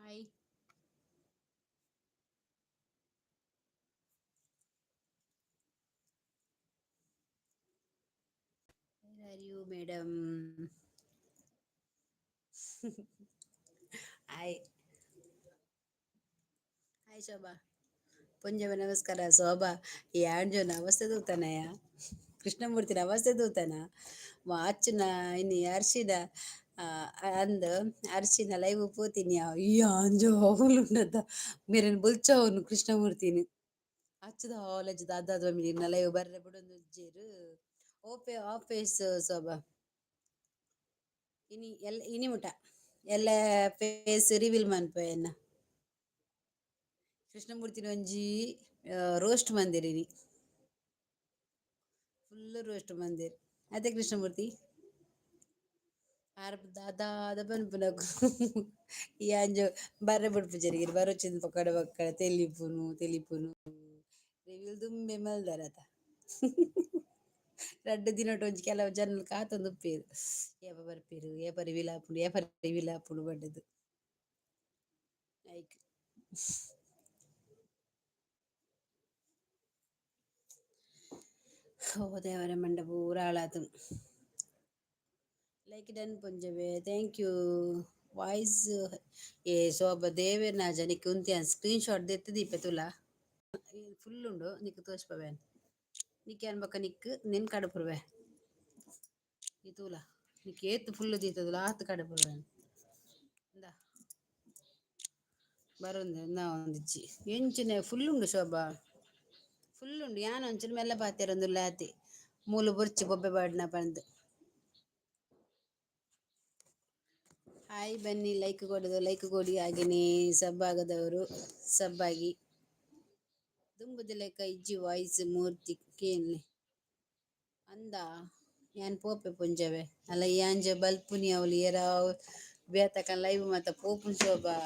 Hi. Where are you madam? Hi. Hi Shobha. ಪೊಂಜೊವೆ ನಮಸ್ಕಾರ ಶೋಭಾ. ಈ ಆಂಜೋನ ಅವಸ್ಥೆ ತೂತನಯ, ಕೃಷ್ಣಮೂರ್ತಿನ ಅವಸ್ಥೆ ತೂತನ ವಾಚುನ ಇನಿ ಅರ್ಶಿನ ಅಂದ್ ಅರ್ಶಿನ ಲೈವ್ ಪೋತೀನಿ. ಈ ಆಂಜೋ ಅವ್ಲುಂಡತ ಮೇರೆನ್ ಬೊಲ್ಚವನು ಕೃಷ್ಣಮೂರ್ತಿನಿ ಅಚ್ಚದ ಕಾಲೇಜ್ ದಾದ ಮಿನಿ ಲೈವ್ ಬರ್ರೆ ಬುಡೊಂದುಜ್ಜೆರ್. ಓಪೆ ಆಫೀಸ್ ಶೋಭಾ. ಇನಿ ಎಲ್ ಇನಿ ಮುಟ ಎಲ್ಲ ಫೇಸ್ ರಿವೀಲ್ ಮನ್ಪುವೆ. ಕೃಷ್ಣಮೂರ್ತಿನ ಒಂಜಿ ರೋಸ್ಟ್ ಮಂದಿರ್ ಇನಿ, ಫುಲ್ ರೋಸ್ಟ್ ಮಂದಿರ್ ಅದೇ ಕೃಷ್ಣಮೂರ್ತಿ. ಆರ್ ದಾದ ಪನ್ಪುನಕು ಈ ಅಂಜು ಬರ್ರೆ ಬುಡ್ಪುಜೆರ್ ಬರೊಚಿಂದ್ ಪೊಕ್ಕಡೆ ಬೊಕ್ಕಡೆ ತೆಲಿಪುನು ತೆಲಿಪುನು ರಿವೀಲ್ ದುಂಬೆ ಮಲ್ದರತ. ರಡ್ಡ್ ದಿನಟ್ ಒಂಜಿ ಕೆಲವು ಜನ ಕಾತೊಂದು ಉಪ್ಪೆರ್, ಏಪ ಬರ್ಪೆರ್, ಏಪ ರಿವೀಲ್ ಆಪುಂಡು, ಏಪ ರಿವೀಲ್ ಆಪುಂಡು ಪಂಡುದು. ಲೈಕ್ ಓ ದೇವರ ಮಂಡ ಪೂರ ಹಾಳಾತುಂಡು. ಲೈಕ್ ಡನ್ ಪೊಂಜೊವೆ, thank you. Voice ಏ ಶೋಭ ದೇವೆರ್ನ ಜನಿಕ್ ಉಂತಿ ಸ್ಕ್ರೀನ್ ಶಾಟ್ ದೆತ್ತ್ ದೀಪೆ ತೂಲ. ಫುಲ್ ಉಂಡು, ನಿಕ್ ತೋಜ್ಪವೆ ನಿಕ್ ಏನ್ ಬೊಕ್ಕ ನಿಕ್ ನಿನ್ ಕಡಪುರ್ವೆ. ಈ ತೂಲ ನಿಕ್ ಏತ್ ಫುಲ್ ದೀತದಲ್ಲ ಆತ್ ಕಡಪುರ್ವೆ. ಇಂದಾ ಬರೊಂದು ನಾ ಒಂದಿಜ್ಜಿ ಎಂಚಿನ ಫುಲ್ ಉಂಡು ಶೋಭಾ, ಫುಲ್ ಉಂಡು. ಯಾನ್ ಒಂಚೂರು ಮೆಲ್ಲ ಪಾತೆರೊಂದುಲ್ಲೆ ಆತೆ, ಮೂಲು ಬೊರ್ಚಿ ಬೊಬ್ಬೆ ಪಾಡ್ನ ಪಂದ್. ಹಾಯ್ ಬನ್ನಿ, ಲೈಕ್ ಕೊಡೋದು ಲೈಕ್ ಕೊಡಿ, ಹಾಗೆಯೇ ಸಬ್ ಆಗದವರು ಸಬ್ ಆಗಿ. ದುಂಬುದ ಲೆಕ್ಕ ಇಜ್ಜಿ ವಾಯ್ಸ್ ಮೂರ್ತಿ ಕೇನ್ಲೆ ಅಂದ. ಯಾನ್ ಪೋಪೆ ಪೊಂಜವೆ ಅಲ್ಲ ಯಾಂಜ ಬಲ್ಪುನಿ ಅವ್ಲು ಏರಾವ್ ಬೇತಕ ಲೈವ್ ಮಾತ ಪೋಪುನ್ ಶೋಭಾ.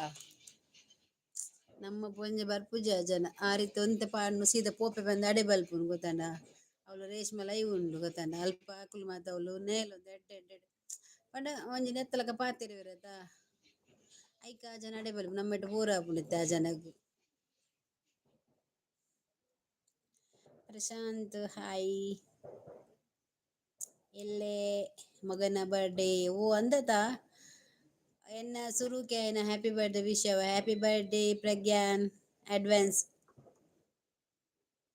ನಮ್ಮ ಪೊಂಜೆ ಬರ್ಪುಜ ಜನ ಆ ರೀತಿ ಒಂತೆ ಪಾಡ್ನು ಸೀದಾ ಪೋಪೆ ಬಂದು ಅಡೆ ಬಲ್ಪುನು ಗೊತ್ತಂಡ. ಅವ್ಲು ರೇಷ್ಮೆ ಲೈವ್ ಉಂಡು ಗೊತ್ತಂಡ, ಅಲ್ಪ ಅಕುಲು ಮಾತ ಅವ್ಲು ನೇಲೊಂದು ಎಡ್ಡೆ ಎಡ್ಡೆ ಪಂಡ ಒಂಜಿ ನೆತ್ತಲಕ ಪಾತೆರುವೆರತ ಐಕ್ ಆ ಜನ ಅಡೆ ಬಲ್ಪು ನಮ್ಮೆಟ್ ಬೋರ್ ಆಪುಂಡು ಆ ಜನಗ್. ಪ್ರಶಾಂತ್ ಹಾಯ್. ಎಲ್ಲೆ ಮಗನ ಬರ್ಡೇ. ಓ ಅಂದತ ಎನ್ನ ಸುರುಕೆ ಆಯ್ನ happy birthday wish. Happy birthday Pragyan advance.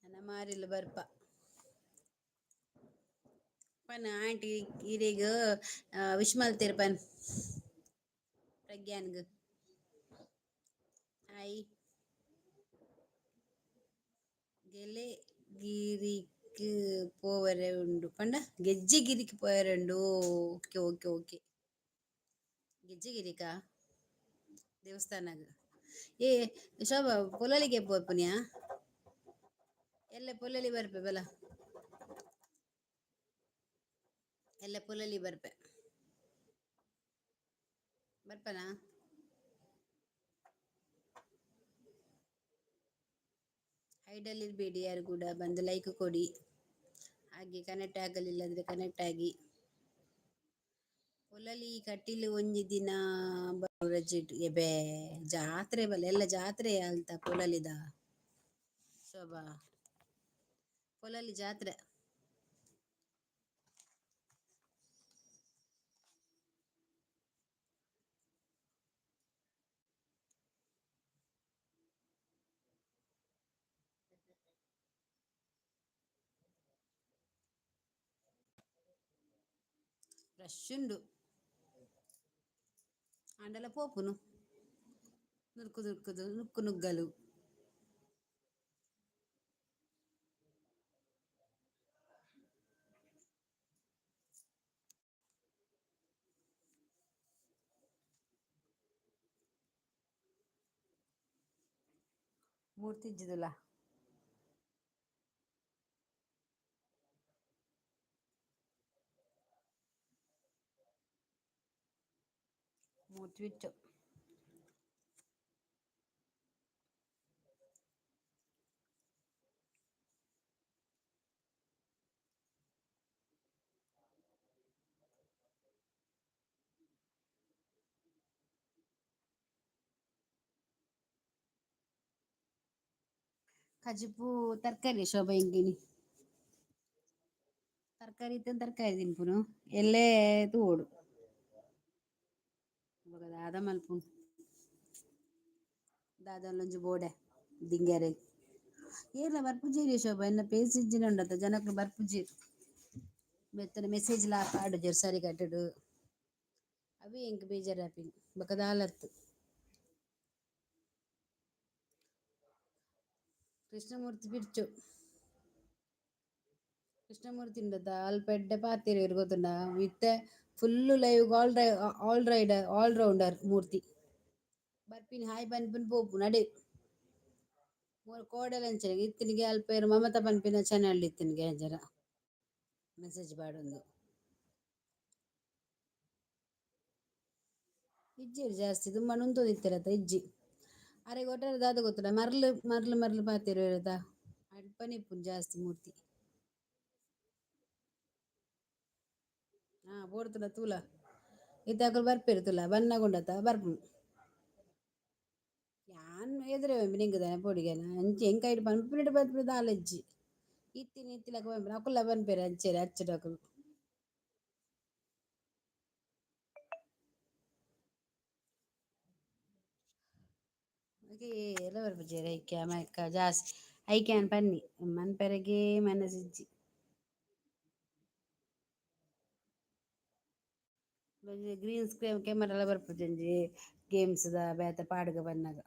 ನನ್ನ ಮಾರಿಲ್ ಬರ್ಪ ಪನ್ ಆಂಟಿ ಇರೆಗ್ ವಿಶ್ ಮಲ್ತೆರ್ ಪನ್ ಪ್ರಗ್ಯಾನ್ಗ್. ಹಾಯ್. ಗೆಲೆಗಿರಿಕ್ ಪೋವರೆ ಉಂಡು ಪಂಡ ಗೆಜ್ಜೆಗಿರಿಕ್ ಪೋಯರೆ ಉಂಡು. ಓಕೆ ಓಕೆ ಓಕೆ, ಗೆಜ್ಜೆಗಿರಿಕಾ ದೇವಸ್ಥಾನಗ್. ಏ ಶೋಭಾ ಪೊಲಲಿಗೆ ಪೋಪುನಿಯಾ? ಎಲ್ಲ ಪೊಲಲಿ ಬರ್ಪೆ ಬಲ, ಎಲ್ಲ ಪೊಲಲಿ ಬರ್ಪೆ ಬರ್ಪನಾ? ಹೈಡಲ್ಲಿ ಇರಬೇಡಿ ಯಾರು ಕೂಡ, ಬಂದು ಲೈಕ್ ಕೊಡಿ. ಹಾಗೆ ಕನೆಕ್ಟ್ ಆಗಲಿಲ್ಲ ಅಂದ್ರೆ ಕನೆಕ್ಟ್ ಆಗಿ. ಪೊಲಲಿ ಕಟೀಲು ಒಂಜಿ ದಿನ ರಜೆ ಎಬೆ ಜಾತ್ರೆ ಬಲ್ಲ ಎಲ್ಲ ಜಾತ್ರೆ ಅಲ್ತ ಪೊಲಲಿದ ಶೋಭಾ, ಪೊಲಲಿ ಜಾತ್ರೆ. ರಶ್ ಉಂಡು ಆಂಡಲ ಪೋಪುನು ನುರ್ಕು ನುರ್ಕುದು ನುಕ್ಕು ನುಗ್ಗಲು. ಮೂರ್ತಿ ಇಜ್ಜಿದಲ್ಲ ಮೂರ್ತಿ ಬಿಚ್ಚು. ಕಜಿಪು ತರಕಾರಿ ಶೋಭಾ ಎಂಕಿನಿ ತರಕಾರಿ ಇತ್ತಂದ್ ತರಕಾರಿ ತಿನ್ಪುನು ಎಲ್ಲೇ ತೂವೊಡು. ಬೊಕ ದಾದ ಮನ್ಪುನು ದಾದಾಂಡಲ ಒಂಜಿ ಬೋಡೆ ದಿಂಗೆರೆ. ಏರ್ಲ ಬರ್ಪುಜೆರ್ ಶೋಭಾ ಎನ್ನ ಪೇಸ್ ಇಜ್ಜಿನ ಉಂಡತ ಜನಕುಲು ಬರ್ಪುಜೆರ್. ಮೆತ್ತನೆ ಮೆಸೇಜ್ ಲಾ ಪಾಡುಜೆರ್ ಸರಿಕಟ್ಟ್ ಅವೇ ಎಂಕ್ ಬೇಜಾರ್ ಆಪಿನಿ ಬೊಕ ದಾಲ ಅತ್ತ್. ಕೃಷ್ಣಮೂರ್ತಿ ಬಿರ್ಚು ಕೃಷ್ಣಮೂರ್ತಿ ಉಂಡತ ಅಲ್ಪ ಎಡ್ಡೆ ಪಾತೆರುವೆರ್ ಗೊತ್ತುಂಡ ಇತ್ತೆ full live all rider all rounder Murthy. ಬರ್ಪಿನಿ ಹಾಯ್ ಪನ್ಪಿನಿ ಪೋಪುನು ಅಡೆ. ಮೂಲು ಕೋಡೆಲ ಅಂಚನೆ ಇತ್ತಿನಿಗೆ ಅಲ್ಪ ಮಮತ ಪನ್ಪಿನ ಚಾನೆಲ್ ಇತ್ತಿನಿಗೆ ಜರ ಮೆಸೇಜ್ ಪಾಡೊಂದು. ಇಜ್ಜೆರ್ ಜಾಸ್ತಿ ದುಂಬಾಂಡ ಉಂತೊಂದಿತ್ತೆರತ ಇಜ್ಜಿ. ಅರೆಗ್ ಒಟ್ಟಾರೆ ದಾದ ಗೊತ್ತುಂಡ ಮರ್ಲ್ ಮರ್ಲ್ ಮರ್ಲ್ ಪಾತೆರುವೆರತ ಅಲ್ಪನೆ ಇಪ್ಪುನು ಜಾಸ್ತಿ ಮೂರ್ತಿ. ಹಾ ಬೋಡ್ತುಂಡ ತೂಲ ಇತ್ತೆ ಅಕುಲು ಬರ್ಪೆರ್ ತೂಲ ಬನ್ನಗ ಉಂಡತ ಬರ್ಪುನು. ಯಾನ್ ಎದುರೆ ಪನ್ಪಿನಿ ಎಂಕ್ ದಾನೆ ಪೋಡಿಗೆನ ಅಂಚ ಎಂಕ್ ಐಟ್ ಪನ್ಪಿನೆಟ್ ಪನ್ಪಿನ ದಾಲ ಇಜ್ಜಿ. ಇತ್ತಿನ ಇತ್ತಿಲಕ ಪನ್ಪುನು ಅಕುಲ್ಲ ಪನ್ಪೆರ್ ಅಂಚೆನೆ ಅಚ್ಚುಡಕುಲು. ಏರ್ಲ ಬರ್ಪುಜೆರ್ ಐಕೆ ಅಮೈಕ ಜಾಸ್ತಿ ಐಕೆ ಯಾನ್ ಪನ್ನಿ ಮನ್ಪೆರೆಗೇ ಮನಸಿಜ್ಜಿ. ಒಂಜಿ ಗ್ರೀನ್ ಸ್ಕ್ರೀನ್ ಕ್ಯಾಮರಾ ಲ ಬರ್ಪುಜಿ ಒಂಜಿ ಗೇಮ್ಸ್ ದ ಬೇತೆ ಪಾಡ್ಗ್ ಬನ್ನಗ.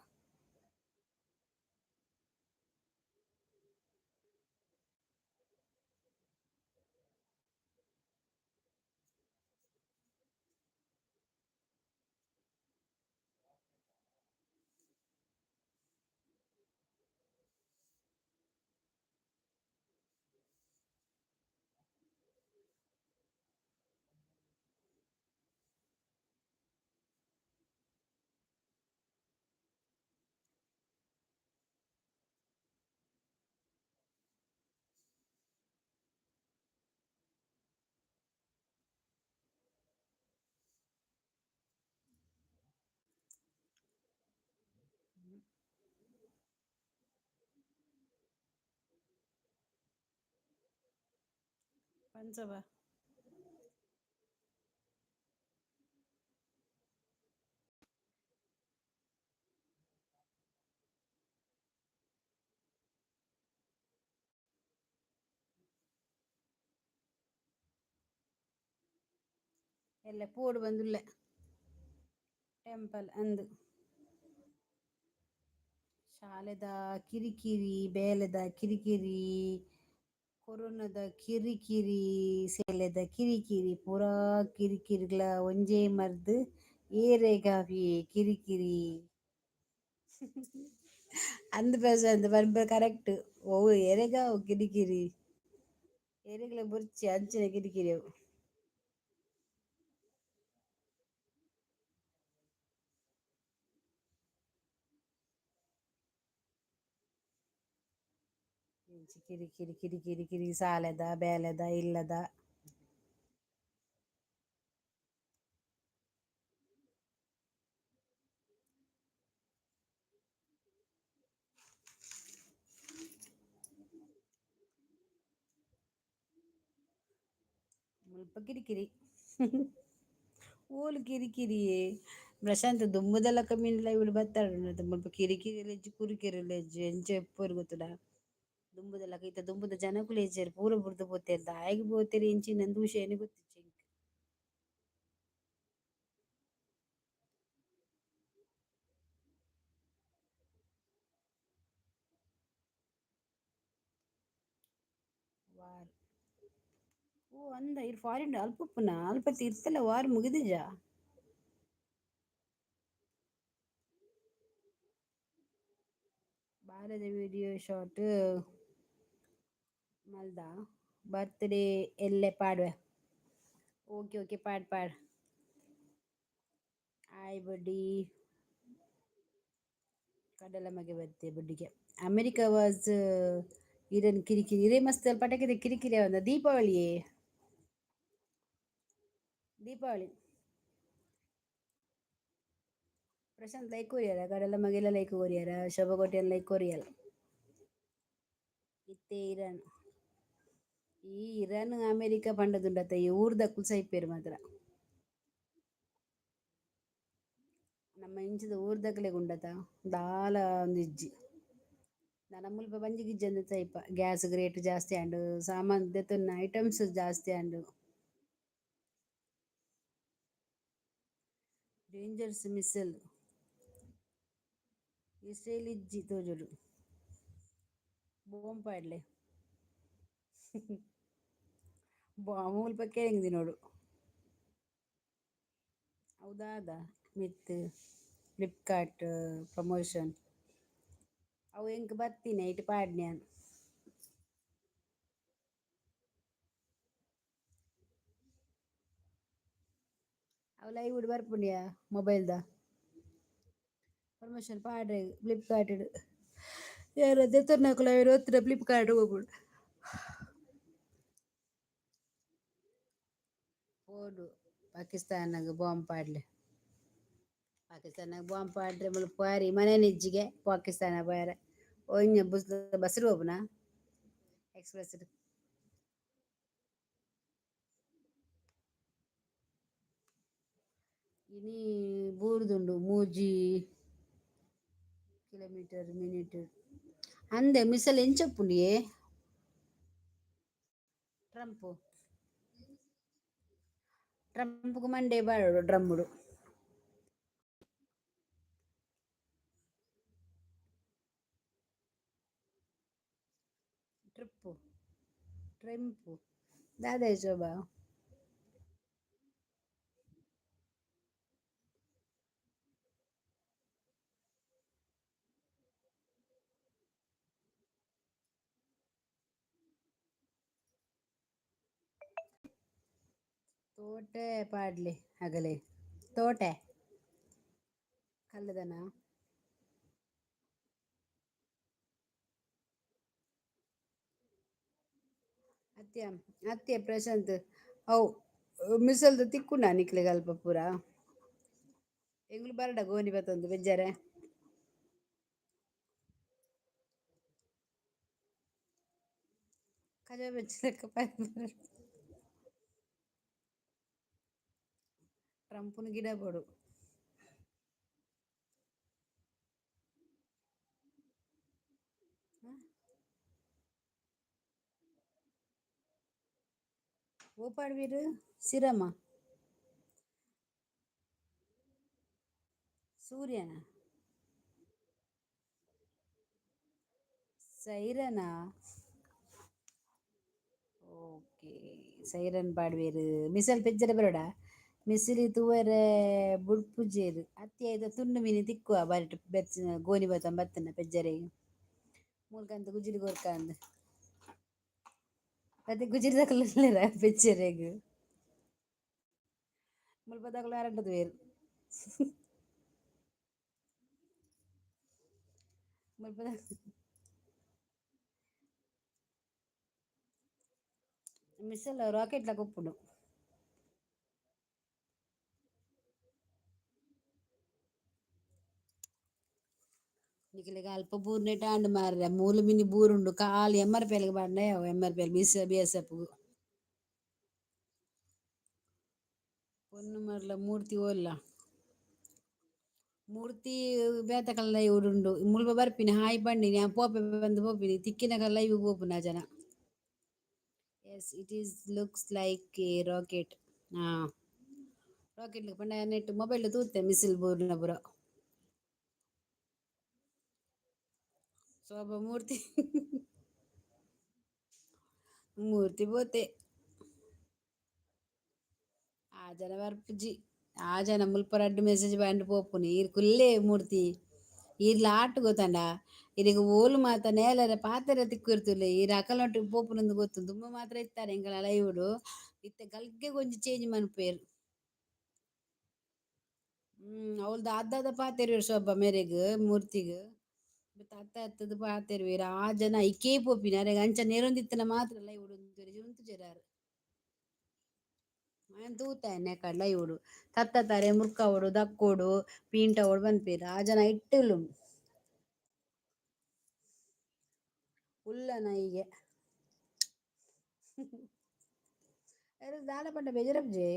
ಪಂಚ ಬಾ. ಎಲ್ಲೆ ಪೋಡು ಬಂದುಲ್ಲೆ ಟೆಂಪಲ್ ಅಂದ್. ಶಾಲೆದ ಕಿರಿಕಿರಿ ಬೇಲೆದ ಕಿರಿಕಿರಿ ಕೊರೊನದ ಕಿರಿಕಿರಿ ಸೇಲೆದ ಕಿರಿಕಿರಿ ಪೂರಾ ಕಿರಿಕಿರಿಗ್ಲ ಒಂಜೇ ಮರ್ದ್ ಏರೆಗಾವಿಯೇ ಕಿರಿಕಿರಿ. ಅಂದ್ ಪ್ರಶಾಂತ್ ಪನ್ಪೆ ಕರೆಕ್ಟ್ ಒವು ಏರೆಗಾವು ಕಿರಿಕಿರಿ ಏರೆಗ್ಲ ಬೊರ್ಚಿ ಅಂಚಿನ ಕಿರಿಕಿರಿ ಅವು. ಇಂಚಿ ಕಿರಿಕಿರಿ ಕಿರಿಕಿರಿ ಕಿರಿ ಸಾಲೆದ ಬೇಲೆದ ಇಲ್ಲದ. ಮುಲ್ಪ ಕಿರಿಕಿರಿ ಓಲು ಕಿರಿಕಿರಿಯೇ ಪ್ರಶಾಂತ್ ದುಂಬುದಲಕ ಮಿನ್ಲ ಇವ್ಲು ಬತ್ತಡ ಮುಲ್ಪ ಕಿರಿಕಿರಿ ಇಜ್ಜಿ ಕುರಿಕಿರಿ ಇಜ್ಜಿ ಎಂಚ ಇಪ್ಪುವೆರ್ ಗೊತ್ತುಡ ದುಂಬುದಲಕ ಇತ್ತೆ ದುಂಬುದ ಜನಕುಲು ಇಜ್ಜೆರ್ ಪೂರ ಬುಡ್ದು ಪೋತೆರ್ ದಾಯೆಗ್ ಪೋತೆರ್ ಎಂಚಿನ ವಿಷಯನೆ ಗೊತ್ತಿಜ್ಜಿ ಎಂಕ್. ವಾರ್ ಓ ಅಂದ ಇರ್ ಫಾರಿನ್ ಅಲ್ಪ ಉಪ್ಪುನ ಅಲ್ಪ ಇತ್ತಲ ವಾರ್ ಮುಗಿದಿಜ. ಬಾಲೆದ ವಿಡಿಯೋ ಶಾರ್ಟ್ ಮಲ್ದ ಬರ್ತ್ಡೇ ಎಲ್ಲೆ ಪಾಡುವೆ. ಓಕೆ ಓಕೆ ಪಾಡ್ ಪಾಡ್. ಆಯ್ ಬಡ್ಡಿ ಕಡಲ ಮಗೆ ಬತ್ತೆ ಬಡ್ಡಿಗೆ. ಅಮೆರಿಕ ವಾಸ್ ಇರನ್ ಕಿರಿಕಿರಿ ಇರೇ ಮಸ್ತ್ ಪಟಕಿದ ಕಿರಿಕಿರಿ ಅವಂದ ದೀಪಾವಳಿಯೇ ದೀಪಾವಳಿ. ಪ್ರಶಾಂತ್ ಲೈಕ್ ಕೊರಿಯರ ಕಡಲ ಮಗೆಲ್ಲ ಲೈಕ್ ಕೊರಿಯರ ಶೋಭಾ ಕೋಟ್ಯಾನ್ ಲೈಕ್ ಕೊರಿಯಲ್ಲ. ಇತ್ತೆ ಇರಾನ್. ಈ ಇರಾನ್ ಅಮೆರಿಕ ಪಂಡದುಂಡತ್ತ ಈ ಊರ್ದಕುಲು ಸೈಪೆರ್ ಮಾತ್ರ. ನಮ್ಮ ಇಂಚಿದ ಊರ್ದಕ್ಲೆಗ್ ಉಂಡತ ದಾಲ ಒಂದಿಜ್ಜಿ ಇಜ್ಜಿ. ನನ ಮುಲ್ಪ ಬಂಜಿಗಿಜ್ಜಂದೆ ಸೈಪ ಗ್ಯಾಸ್ ರೇಟ್ ಜಾಸ್ತಿ ಆಂಡ್, ಸಾಮಾನ್ ದೆತೊನ್ನ ಐಟಮ್ಸ್ ಜಾಸ್ತಿ ಆಂಡ್. ಡೇಂಜರ್ಸ್ ಮಿಸ್ಸೈಲ್ ಇಸ್ರೇಲ್ ಇಜ್ಜಿ ತೋಜೊಡು. ಬಾಂಬ್ ಪಾಡ್ಲೆ. ಬಾಂಬ್ ಮುಲ್ಪ ಕೆರೆಂಗ್ ದಿನೊಡು. ಅವು ದಾದ ಮಿತ್ತ್ ಫ್ಲಿಪ್ಕಾರ್ಟ್ ಪ್ರಮೋಷನ್ ಅವು ಎಂಕ್ ಬತ್ತಿನಿ ಐಟ್ ಪಾಡ್ನೆ ಯಾನ್. ಅವು ಲೈವ್ ಡ್ ಬರ್ಪುಂಡಿಯಾ ಮೊಬೈಲ್ ದ. ಪ್ರಮೋಷನ್ ಪಾಡ್ರೆ ಫ್ಲಿಪ್ಕಾರ್ಟ್ ಡ್ ಏರ ದೆತೊನ್ನಕುಲು ಐನ್ ಒತ್ತುಡ ಫ್ಲಿಪ್ಕಾರ್ಟ್ ಪೋಪುಂಡು. ಪೋಡು ಪಾಕಿಸ್ತಾನಗ್ ಬಾಂಬ್ ಪಾಡ್ಲೆ. ಪಾಕಿಸ್ತಾನಗ್ ಬಾಂಬ್ ಪಾಡ್ರೆ ಮುಲ್ಪ ಪೋಯೆರೆ ಇಮಾನನೆ ಇಜ್ಜಿಗೆ ಪಾಕಿಸ್ತಾನ ಪೋಯೆರೆ ಒಂಜಿ ಬಸ್ ಬಸ್ಡ್ ಪೋಪುನ ಎಕ್ಸ್ಪ್ರೆಸ್ ಡ್. ಇನಿ ಬೂರ್ದುಂಡು 3 ಕಿಲೋಮೀಟರ್ ಮಿನಿಟ್ ಅಂದೆ ಮಿಸಲ್ ಎಂಚ ಉಪ್ಪುಂಡಿಯೇ ಟ್ರಂಪ್ ಟ್ರಂಪ್ಗ್ ಮಂಡೆ ಬಾಡೊಡು ಡ್ರಮ್ಮುಡು. ಟ್ರಿಪ್ಪು ಟ್ರೆಂಪು ದಾದ ಶೋಭಾ. ತೋಟೆ ಪಾಡ್ಲೆ ಅಗಲೆ ತೋಟೆ ಕಲ್ಲುದನ. ಅತ್ಯ ಅತ್ಯ ಪ್ರಶಾಂತ್ ಅವು ಮಿಸಲ್ದ ತಿಕ್ಕುಂಡ ನಿಕ್ಲೆಗ್ ಅಲ್ಪ ಪೂರ ಎಂಗುಲು ಬರಡ ಗೋನಿ ಬತ್ತೊಂದು ಬೆಜ್ಜಾರೆ. ಕಜ ಬೆಚ್ಚಲೆಕ್ಕ ಟ್ರಂಪುನ ಗಿಡ ಬೋಡು. ಓಪಾಡ್ವೀರ್ ಸಿರಮ ಸೂರ್ಯನ ಸೈರನಾ ಓಕೆ ಸೈರನ್ ಪಾಡ್ವೇರು ಮಿಸಲ್ ಪೆಜ್ಜರೆ ಬರೋಡ ಮಿಸಿಲಿ ತೂವರೆ ಬುಡ್ಪುಜೆರ್ ಅತ್ತಿ ಐತ ತುಂಡು ಮೀನು ತಿಕ್ಕುವ ಬರಿಟ್ ಬೆಚ್ಚ ಗೋನಿ ಬತ್ತನ್ ಬತ್ತನ ಪೆಜ್ಜರೆ ಮೂಲ್ಕಂತ ಗುಜಿರಿ ಕೊರ್ಕಂದ್ ಅತ್ತೆ ಗುಜಿರಿದಕುಲು ಉಲ್ಲೆರ ಪೆಜ್ಜರೆಗ್ ಮುಲ್ಪದಕುಲು ಅರಂಟ್ ತೂಯೆರ್ ಮುಲ್ಪದ ಮಿಸಲ್ ರಾಕೆಟ್ ಲ ಕೊಪ್ಪುಂಡು. ನಿಕಲೆಗ್ ಅಲ್ಪ ಬೂರ್ನೆಟ್ ಆಂಡ್ ಮಾರ್ರೆ ಮೂಲು ಮಿನಿ ಬೂರುಂಡು ಕಾಲಿ ಎಮ್ಆರ್ ಪಿ ಎಲ್ ಗ್ ಪಾಡ್ಂಡ ಯಾವು M R P L B B S F ಗು. ಪೊನ್ನು ಮರ್ಲ ಮೂರ್ತಿ ಓಲ್ಲ ಮೂರ್ತಿ ಬೇತಕಲ್ಲ ಲೈವ್ ಉಂಡು ಮುಲ್ಪ ಬರ್ಪಿನಿ ಹಾಯ್ ಪಂಡಿನಿ ಯಾನ್ ಪೋಪೆ ಬಂದು ಪೋಪಿನಿ ತಿಕ್ಕಿನಗ ಲೈವ್ ಪೋಪುನ ಜನ. Yes it is looks like a rocket. ಹಾ ರಾಕೆಟ್ ಪಂಡ ನೆಟ್ ಮೊಬೈಲ್ ತೂತೆ ಮಿಸಿಲ್ ಬೂರ್ನ ಪೂರ. ಶೋಭಾ ಮೂರ್ತಿ ಮೂರ್ತಿ ಪೋತೆ. ಆ ಜನ ಬರ್ಪುಜಿ ಆ ಜನ ಮುಲ್ಪ ರಡ್ಡ್ ಮೆಸೇಜ್ ಪಾಂಡ್ ಪೋಪುನಿ ಈರ್ ಕುಲ್ಲೇ ಮೂರ್ತಿ ಈರ್ಲ ಆಟ ಗೊತ್ತಂಡ ಇರೆಗ್ ಓಲು ಮಾತ ನೇಲರೆ ಪಾತೆರ ತಿಕ್ಕಿರ್ತುಲೆ ಈರ್ ಅಕಲ್ನೊಟ್ಟಿಗೆ ಪೋಪುನಂದು ಗೊತ್ತು ದುಂಬು ಮಾತ್ರ ಇತ್ತಾರೆ ಎಂಕಲ ಲೈವ್ಡ್ ಇತ್ತೆ ಗಲ್ಗೆಗ್ ಒಂಜಿ ಚೇಂಜ್ ಮನ್ಪುವೆರ್. ಅವ್ಲು ದಾದ ಪಾತೆರುವೆರ್ ಶೋಭಾ ಮೇರೆಗ್ ಮೂರ್ತಿಗ್ ಬೊತ್ತ ಅತ್ತ ಅತ್ತದ್ ಪಾತೆರುವೆರ್ ಆ ಜನ ಐಕೇ ಪೋಪಿನಿ ಅರೆಗ್ ಅಂಚ ನೇರೊಂದಿತ್ತಿನ ಮಾತ್ರ ಲೈವ್ ಉಂತುವೆರ್ ಉಂತುಜೆರ್ ಆರ್. ಯಾನ್ ತೂತೆ ನೆಕ ಲೈವ್ಡ್ ತತ್ತ ತಾರೆ ಮುರ್ಕಾವೊಡು ದಕ್ಕೊಡು ಪೀಂಟಾವೊಡು ಪನ್ಪೆರ್ ಆ ಜನ ಇಟ್ಟುಲು. ಉಲ್ಲನ ಹೀಗೆ ದಾಲ ಪಂಡ ಬೇಜಾರಾಪುಜಿ.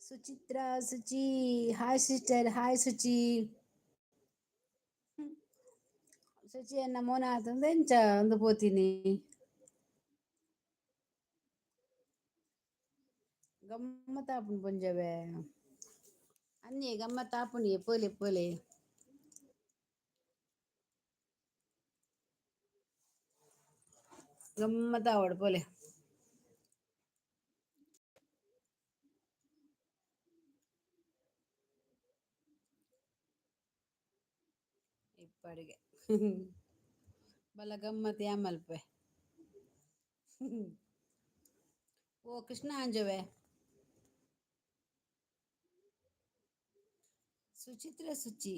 Suchitra Suchi, hi sister, hi Suchi. Suchi ಅನ್ನ ಮೋನ ಆತಂದ ಎಂಚ ಅಂದು ಪೋತೀನಿ. ಗಮ್ಮತ್ ಆಪುಂಡು ಪೊಂಜವೆ ಅಂಜೆ ಗಮ್ಮತ್ ಆಪುಂಡು ಪೋಲೆ ಪೋಲೆ. ಗಮ್ಮತ್ ಆವಡ್ ಪೋಲೆ. ಇಪ್ಪಡಿಗೆ ಬಲ ಗಮ್ಮತ್ ಯಾಮಲ್ಪೆ. ಓ ಕೃಷ್ಣ ಆಂಜವೆ. ಸುಚಿತ್ರ ಸುಚಿ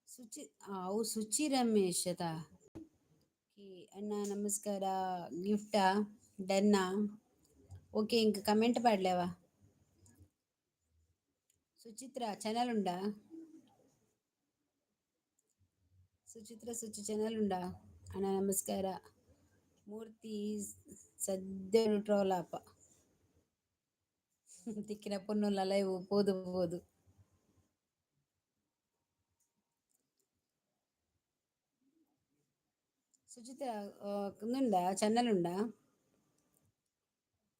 ಸುಚಿ ಅವು ಸುಚಿ ರಮೇಶ್ ಅತಾ. ಅಣ್ಣ ನಮಸ್ಕಾರ. ಗಿಫ್ಟಾ ಡನ್ನಾ? ಓಕೆ, ಇಂಕ ಕಮೆಂಟ್ ಪಾಡ್ಲೇವಾ. ಸುಚಿತ್ರ ಚಾನಲ್ ಉಂಡಾ? ಸುಚಿತ್ರ ಸುಚಿ ಚಾನಲ್ ಉಂಡಾ? ಅಣ್ಣ ನಮಸ್ಕಾರ. ಮೂರ್ತಿ ಸದ್ಯ ಟ್ರೋಲ್ ಆಪ ತಿಕ್ಕಿನ ಪೊನ್ನುಲ ಲೈವ್ ಪೋದು ಪೋದು. ಸುಚಿತ್ರ ಉಂದುಂಡಾ ಚಾನಲ್ ಉಂಡಾ?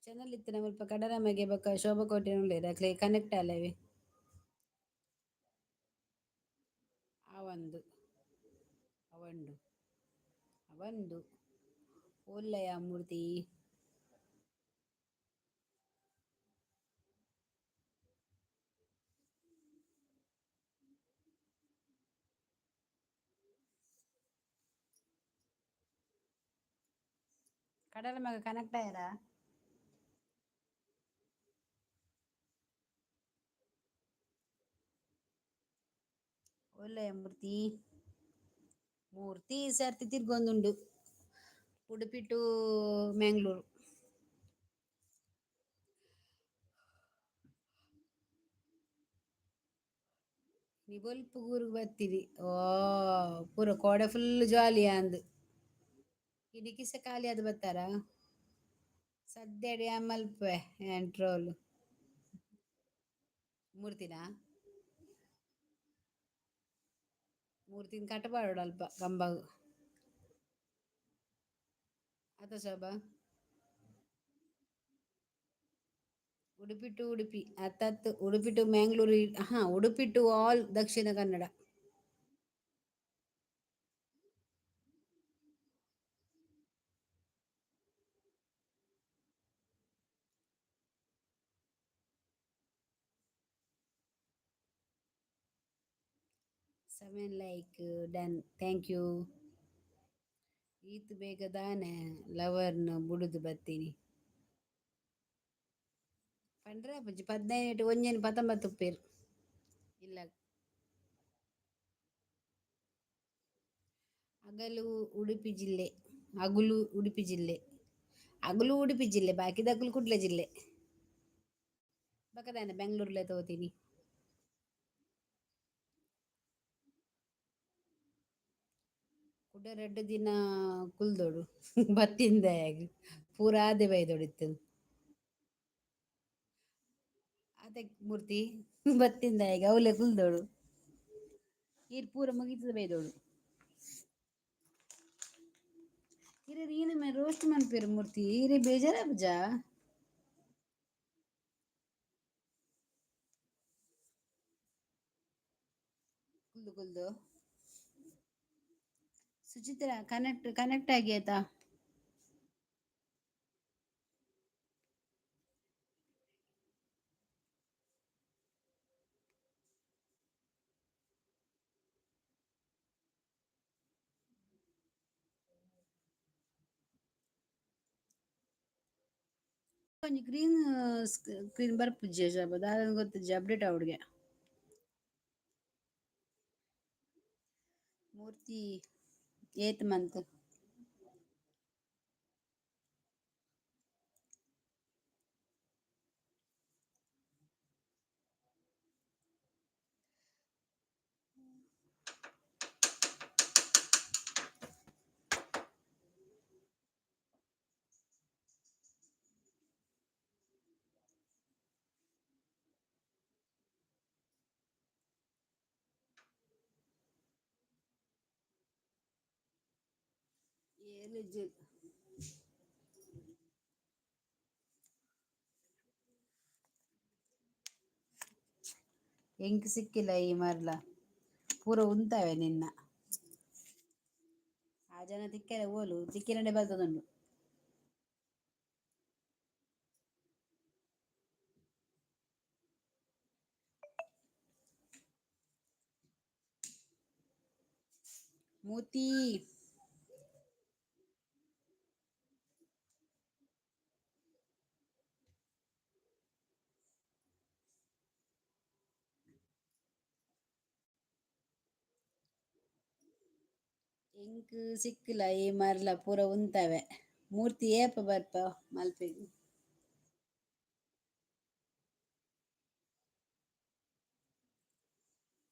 ಚಾನಲ್ ಇತ್ತಿನ ಮುಲ್ಪ ಕಡಲಮಗೆ ಬೊಕ್ಕ ಶೋಭಾ ಕೋಟೆ ಉಲ್ಲೆರ್ ಅಕ್ಲೆ ಕನೆಕ್ಟ್ ಆಲೆವೆ. ಆವಂದು ಅವಂಡು ಅವಂದು ಓಲ್ಲಯ ಮೂರ್ತಿ. ಕಡಲ ಮಗ ಕನೆಕ್ಟ್ ಆಯರಾ? ಒಳ್ಳೆಯ ಮೂರ್ತಿ. ಮೂರ್ತಿ ಸರ್ತಿ ತಿರ್ಗೊಂದುಂಡು ಉಡುಪಿ ಟು ಮ್ಯಾಂಗ್ಳೂರು. ನಿ ಬೊಲ್ಪು ಊರುಗು ಬತ್ತೀರಿ. ಓ ಪೂರ ಕೋಡೆ ಫುಲ್ ಜಾಲಿ ಅಂದ್. ಇಡೀ ಕಿಸೆ ಖಾಲಿ ಆದ್ ಬತ್ತಾರಾ? ಸದ್ಯಡ್ ಯಾನ್ ಮಲ್ಪುವೆ ಯಾನ್ ಟ್ರೋಲ್. ಮೂರ್ತಿನಾ? ಮೂರ್ತಿನ ಕಟ್ಟಬಾರಡು ಅಲ್ಪ ಕಂಬಗ್. ಅತ ಶೋಭಾ? ಉಡುಪಿ ಟು ಉಡುಪಿ ಅತ್ತತ್ತು, ಉಡುಪಿ ಟು ಮ್ಯಾಂಗ್ಳೂರು. ಹಾ, Udupi to all Dakshina Kannada. 7 like done, thank you. ಈತ್ ಬೇಗ ದಾನೆ ಲವರ್ನ ಬುಡುದು ಬತ್ತೀನಿ ಪಂಡ್ರೆ ಪುಜಿ 15 ಒಂಜೆನ್ 19 ಉಪ್ಪೇರು ಇಲ್ಲ. ಅಗಲು ಉಡುಪಿ ಜಿಲ್ಲೆ, ಅಗುಲು ಉಡುಪಿ ಜಿಲ್ಲೆ, ಅಗುಲು ಉಡುಪಿ ಜಿಲ್ಲೆ, ಬಾಕಿದಕುಲು ಕುಡ್ಲ ಜಿಲ್ಲೆ. ಬಕದಾನೆ ಬೆಂಗಳೂರುಲೆ ತೋತೀನಿ. ಕುಡ ರಡ್ಡ್ ದಿನ ಕುಲ್ದೋಡು ಬತ್ತಿಂದಯಾಗ ಪೂರ ಆದೆ ಬೈದೊಡಿತ್ತು. ಅದೇ ಮೂರ್ತಿ ಬತ್ತಿಂದಯಾಗ ಅವಲೆ ಕುಲ್ದೋಡು ಈರ್ ಪೂರ ಮುಗಿತದ ಬೈದೋಡು. ಇರೆ ಈನ ಮೇ ರೋಸ್ಟ್ ಮನ್ಪೇರು ಮೂರ್ತಿ ಈರೆ ಬೇಜಾರಾಪುಜ? ಕುಲ್ದು ಕುಲ್ದು. ಸುಚಿತ್ರ ಕನೆಕ್ಟ್ ಕನೆಕ್ಟ್ ಆಗಿ ಆಯ್ತಾ? ಒಂಜಿ ಗ್ರೀನ್ ಸ್ಕ್ರೀನ್ ಬರ್ಪುಜಿ ಶೋಭಾ ದಾದ ಗೊತ್ತಿಜ್ಜಿ ಅಪ್ಡೇಟ್ ಆವಡ್ಗೆ. ಮೂರ್ತಿ ಏತ್ ಮಂತ್? ಏರ್ಲ ಇಜ್ಜೆರ್. ಎಂಕ್ ಸಿಕ್ಕಿಲ್ಲ ಈ ಮರ್ಲ ಪೂರ ಉಂತಾವೆ ನಿನ್ನ. ಆ ಜನ ತಿಕ್ಕರೆ ಓಲು ತಿಕ್ಕಿನಡೆ ಬಲ್ತದುಂಡು. ಮೂತಿ. ಎಂಕ್ ಸಿಕ್ಕಿಲ್ಲ ಈ ಮರ್ಲ ಪೂರ ಉಂತಾವೆ. ಮೂರ್ತಿ ಏಪ ಬರ್ಪ ಮಲ್ಪೆಗ್.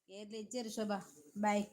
ಏರ್ಲ ಇಜ್ಜೆರ್ ಶೋಭಾ ಬಾಯ್.